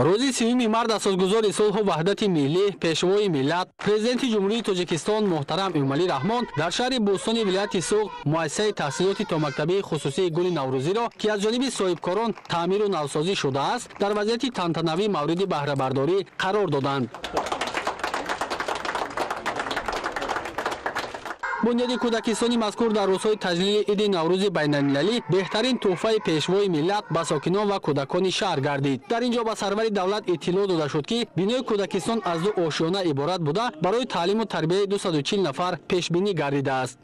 Рӯзи 30 март асосгузори сулҳу ваҳдати миллӣ, пешвои миллат, президенти Ҷумҳурии Тоҷикистон муҳтарам Эмомалӣ Раҳмон дар шаҳри Бӯстони вилояти Суғд муассисаи таҳсилоти томактабии хусусии Гули Наврӯзиро, ки аз ҷониби соҳибкорон таъмиру навсозӣ шудааст, дар вазъияти тантанавӣ мавриди баҳрабардорӣ қарор доданд. Бунёди кӯдакистони мазкур дар рӯзҳои таҷлили иди Наврӯзи байналмилалӣ беҳтарин тӯҳфаи пешвои миллат ба сокинон ва кӯдакони шаҳр гардид. Дар ин ҷо ба сарвари давлат иттилоъ дода шуд, ки бинои кӯдакистон аз ду ошёна иборат буда, барои таълиму тарбияи 240 нафар пешбинӣ гардидааст.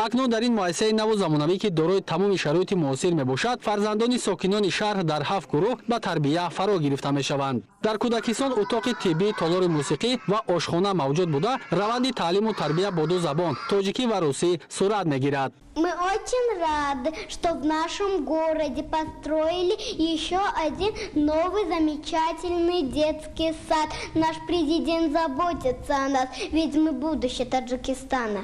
Акнун дар ин муассисаи наву замонавӣ, ки дорои тамоми шароити муосир мебошад, фарзандони сокинони шаҳр дар 7 гурӯҳ ба тарбия фаро гирифта мешаванд. Дар кӯдакистон утоқи тиббӣ, толори мусиқӣ ва ошхона мавҷуд буда, раванди таълиму тарбия бо ду забон, тоҷикӣ ва русӣ, сурат мегирад. Мы очень рады, что в нашем городе построили еще один новый замечательный детский сад. Наш президент заботится о нас, ведь мы будущее Таджикистана.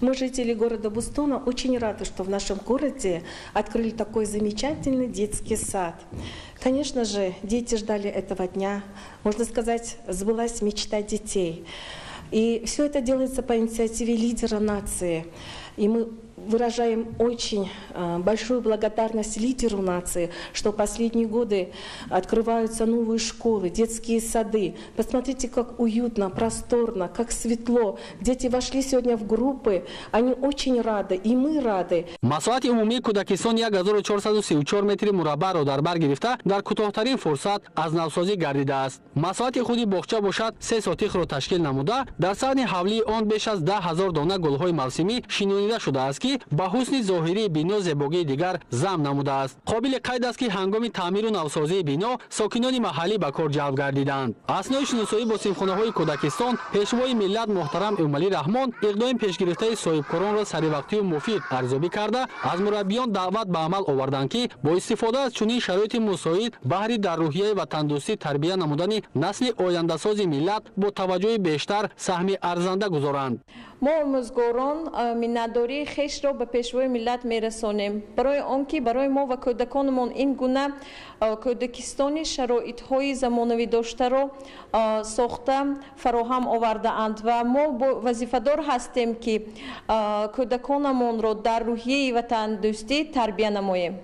Мы, жители города Бустона, очень рады, что в нашем городе открыли такой замечательный детский сад. Конечно же, дети ждали этого дня. Можно сказать, сбылась мечта детей. И все это делается по инициативе лидера нации. И мы выражаем очень большую благодарность лидеру нации, что в последние годы открываются новые школы, детские сады. Посмотрите, как уютно, просторно, как светло. Дети вошли сегодня в группы, они очень рады, и мы рады. Масоҳати умумии кӯдакистон 1434 метри мураббаъро дар бар гирифта, дар кӯтоҳтарин фурсат аз навсозӣ гардидааст. Масоҳати худи боғча бошад 3 сотихро ташкил намуда, дар саҳни ҳавлии он беш аз 10 000 дона гулҳои мавсимӣ шинонида шудааст, ки ба ҳусни зоҳирии бино зебогии дигар зам намудааст. Қобили қайд аст, ки ҳангоми таъмиру навсозии бино сокинони маҳаллӣ ба кор ҷалб гардиданд. Аснои шиносоӣ бо синфхонаҳои кӯдакистон пешвои миллат муҳтарам Эмомалӣ Раҳмон иқдоми пешгирифтаи соҳибкоронро саривақтию муфид арзёбӣ карда, аз мураббиён даъват ба амал оварданд, ки бо истифода аз чунин шароити мусоид баҳри дар рӯҳияи ватандӯстӣ тарбия намудани насли ояндасози миллат бо таваҷҷӯҳи бештар саҳми арзанда гузоранд. Мо омӯзгорон миннатдории хешро ба пешвои миллат мерасонем, барои он ки барои мо ва кӯдаконамон ин гуна кӯдакистони шароитҳои замонавӣ доштаро сохта фароҳам овардаанд ва мо вазифадор ҳастем, ки кӯдаконамонро дар рӯҳияи ватандӯстӣ тарбия намоем.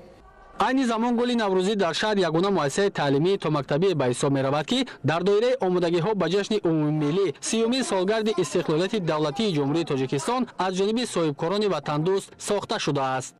Айни замон Гули Наврӯзӣ дар шаҳр ягона муассисаи таълимии томактабие ба ҳисоб меравад, ки дар доираи омодагиҳо ба ҷашни умумимиллӣ 30-умин солгарди истиқлолияти давлатии Ҷумҳурии Тоҷикистон аз ҷониби соҳибкорони ватандӯст сохта шудааст.